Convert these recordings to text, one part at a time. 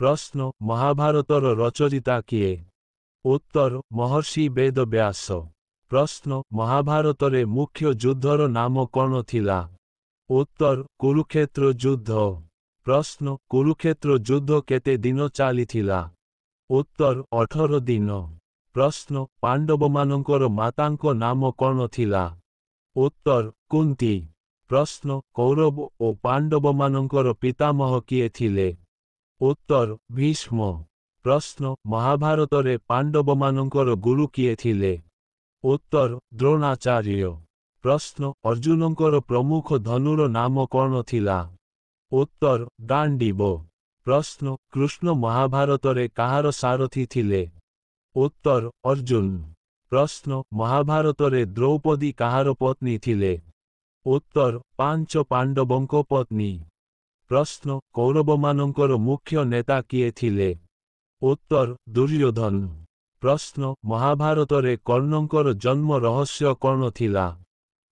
ପ୍ରଶ୍ନ, ମହାଭାରତର ରଚୟିତା କିଏ? ଉତ୍ତର, ମହର୍ଷି ବେଦବ୍ୟାସ। ପ୍ରଶ୍ନ, ମହାଭାରତରେ ମୁଖ୍ୟ ଯୁଦ୍ଧର ନାମ କ'ଣ ଥିଲା? ଉତ୍ତର, କୁରୁକ୍ଷେତ୍ର ଯୁଦ୍ଧ। ପ୍ରଶ୍ନ, କୁରୁକ୍ଷେତ୍ର ଯୁଦ୍ଧ କେତେ ଦିନ ଚାଲିଥିଲା? ଉତ୍ତର, 18 ଦିନ। ପ୍ରଶ୍ନ, ପାଣ୍ଡବମାନଙ୍କର ମାତାଙ୍କ ନାମ କ'ଣ ଥିଲା? ଉତ୍ତର, କୁନ୍ତି। ପ୍ରଶ୍ନ, କୌରବ ଓ ପାଣ୍ଡବମାନଙ୍କର ପିତାମହ କିଏ ଥିଲେ? ଉତ୍ତର, ଭୀଷ୍ମ। ପ୍ରଶ୍ନ, ମହାଭାରତରେ ପାଣ୍ଡବମାନଙ୍କର ଗୁରୁ କିଏ ଥିଲେ? ଉତ୍ତର, ଦ୍ରୋଣାଚାର୍ଯ୍ୟ। ପ୍ରଶ୍ନ, ଅର୍ଜୁନଙ୍କର ପ୍ରମୁଖ ଧନୁର ନାମ କ'ଣ ଥିଲା? ଉତ୍ତର, ଗାଣ୍ଡିବ। ପ୍ରଶ୍ନ, କୃଷ୍ଣ ମହାଭାରତରେ କାହାର ସାରଥୀ ଥିଲେ? ଉତ୍ତର, ଅର୍ଜୁନ। ପ୍ରଶ୍ନ, ମହାଭାରତରେ ଦ୍ରୌପଦୀ କାହାର ପତ୍ନୀ ଥିଲେ? ଉତ୍ତର, ପାଞ୍ଚ ପାଣ୍ଡବଙ୍କ ପତ୍ନୀ। ପ୍ରଶ୍ନ, କୌରବମାନଙ୍କର ମୁଖ୍ୟ ନେତା କିଏ ଥିଲେ? ଉତ୍ତର, ଦୁର୍ଯ୍ୟୋଧନ। ପ୍ରଶ୍ନ, ମହାଭାରତରେ କର୍ଣ୍ଣଙ୍କର ଜନ୍ମ ରହସ୍ୟ କ'ଣ ଥିଲା?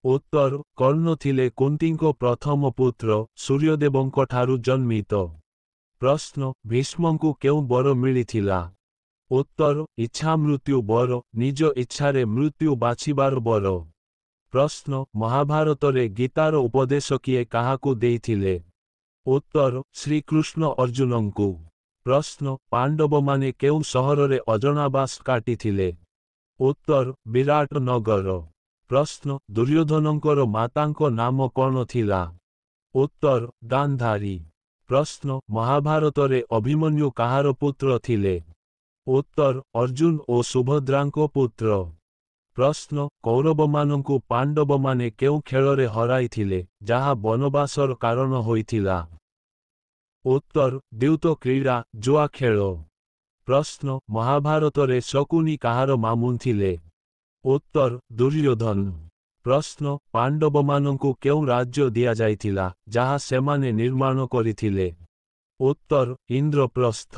ଉତ୍ତର, କର୍ଣ୍ଣ ଥିଲେ କୁନ୍ତୀଙ୍କ ପ୍ରଥମ ପୁତ୍ର, ସୂର୍ଯ୍ୟଦେବଙ୍କଠାରୁ ଜନ୍ମିତ। ପ୍ରଶ୍ନ, ଭୀଷ୍ମଙ୍କୁ କେଉଁ ବର ମିଳିଥିଲା? ଉତ୍ତର, ଇଚ୍ଛାମୃତ୍ୟୁ ବର, ନିଜ ଇଚ୍ଛାରେ ମୃତ୍ୟୁ ବାଛିବାର ବର। ପ୍ରଶ୍ନ, ମହାଭାରତରେ ଗୀତାର ଉପଦେଶ କିଏ କାହାକୁ ଦେଇଥିଲେ? ଉତ୍ତର, ଶ୍ରୀକୃଷ୍ଣ ଅର୍ଜୁନଙ୍କୁ। ପ୍ରଶ୍ନ, ପାଣ୍ଡବମାନେ କେଉଁ ସହରରେ ଅଜଣାବାସ କାଟିଥିଲେ? ଉତ୍ତର, ବିରାଟ ନଗର। ପ୍ରଶ୍ନ, ଦୁର୍ଯ୍ୟୋଧନଙ୍କର ମାତାଙ୍କ ନାମ କ'ଣ ଥିଲା? ଉତ୍ତର, ଗାନ୍ଧାରୀ। ପ୍ରଶ୍ନ, ମହାଭାରତରେ ଅଭିମନ୍ୟୁ କାହାର ପୁତ୍ର ଥିଲେ? ଉତ୍ତର, ଅର୍ଜୁନ ଓ ସୁଭଦ୍ରାଙ୍କ ପୁତ୍ର। ପ୍ରଶ୍ନ, କୌରବମାନଙ୍କୁ ପାଣ୍ଡବମାନେ କେଉଁ ଖେଳରେ ହରାଇଥିଲେ, ଯାହା ବନବାସର କାରଣ ହୋଇଥିଲା? ଉତ୍ତର, ଦ୍ୟୁତ କ୍ରୀଡ଼ା, ଜୁଆ ଖେଳ। ପ୍ରଶ୍ନ, ମହାଭାରତରେ ଶକୁନି କାହାର ମାମୁଁ ଥିଲେ? ଉତ୍ତର, ଦୁର୍ଯ୍ୟୋଧନ। ପ୍ରଶ୍ନ, ପାଣ୍ଡବମାନଙ୍କୁ କେଉଁ ରାଜ୍ୟ ଦିଆଯାଇଥିଲା, ଯାହା ସେମାନେ ନିର୍ମାଣ କରିଥିଲେ? ଉତ୍ତର, ଇନ୍ଦ୍ରପ୍ରସ୍ଥ।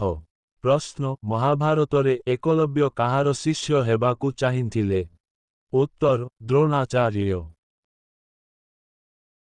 ପ୍ରଶ୍ନ, ମହାଭାରତରେ ଏକଲବ୍ୟ କାହାର ଶିଷ୍ୟ ହେବାକୁ ଚାହିଁଥିଲେ? ଉତ୍ତର, ଦ୍ରୋଣାଚାର୍ଯ୍ୟ।